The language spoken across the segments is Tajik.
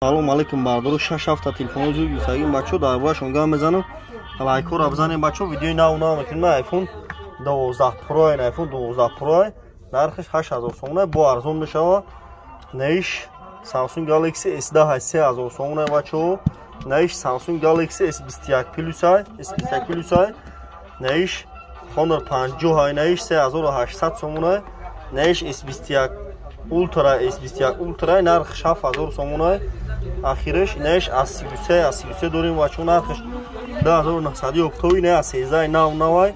Салом алейкум, бардору. Шаш ҳафта телефоно зуд гирифтагим, бачо, дар бораашон гап мезанам. Лайкҳоро бизанем, бачо, видеои нав нав мекунем. На iPhone 12 Pro, на iPhone 12 Pro нархиш 8000 сомона, бо арзон мешава. Наиш Samsung Galaxy S10 3000 сомона, бачо. Наиш Samsung Galaxy S21 Plus, S21 Plus. Наиш Honor 50, наиш 3800 сомона. Наиш S21 Ultra, S21 Ultra нархиш 7000 сомона. Ахираш наиш аз 33, аз 33 дорем, бачо, нархиш 2900 октои, не аз 13 нав навай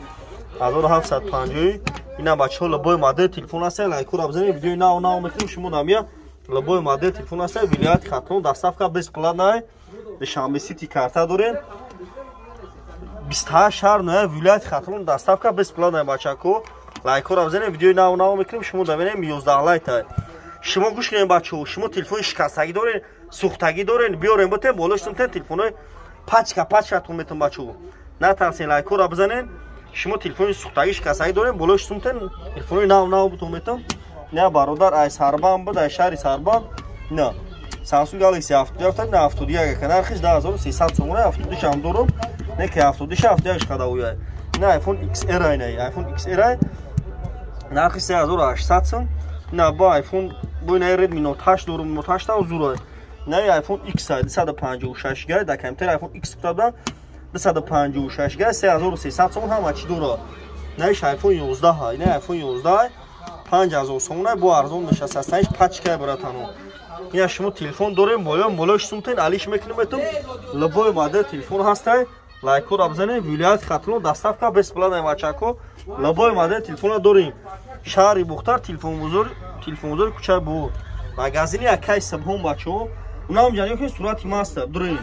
1750. Ина, бачо, любой модел телефон аст, лайкура бизанед, видеои нав нав мекунем. Шумо намия любой модел телефон аст, вилояти Хатлон доставка бесплатная. Душанбе Сити карта дорем, 28 шаҳр ноя вилояти Хатлон доставка бесплатная. Бачако, лайкура бизанед, видеои нав нав мекунем. Шумо даминем 11 лайта. Шумо гӯш кунед, бачаҳо, шумо телефони шикастагӣ доред, сӯхтагӣ доред, биёрем, бутем болоштумтен, телефонои пачка пачкатон метон. Бачаҳо, натарсен, лайкҳоро бизанед. Шумо телефони сӯхтагӣ, шикастагӣ дорем, болоштумтен, телефонои нав нав бутон метон. Не, бародар, ай Сарбанд буд, ай шаҳри Сарбанд. На Samsung Galaxy 77, на 71 ака, нархиш 10300 сомона. 72 ам дорум, не ки 72, 71 қада ояй. На iPhone XR, ай на iPhone XR нархи 3800 сом. На бо iPhone бо на Redmi Note 8 дорум, Note 8 там зура. На iPhone X 256 га, да компютер iPhone X кутабдан, 256 га 3300 сом, ҳама чӣ дора. На иш iPhone 11, на iPhone 11 5000 сомона, бо арзон мешаст. Астаиш пачка, братано. Ина шумо телефон дорем, боло болош сумтен, алиш мекунем этум. Любой модел телефон ҳастай, лайкҳоро бизанед, вилояти Хатлон доставка бесплатная, бачако. Любой модел телефона дорем. Шаҳри Бухтар, телефонбозор, телефонбозори кӯчаи Бур, магазини акай Сабҳон, бачаҳо. Унам ҷаниё ки сурати маста дурем.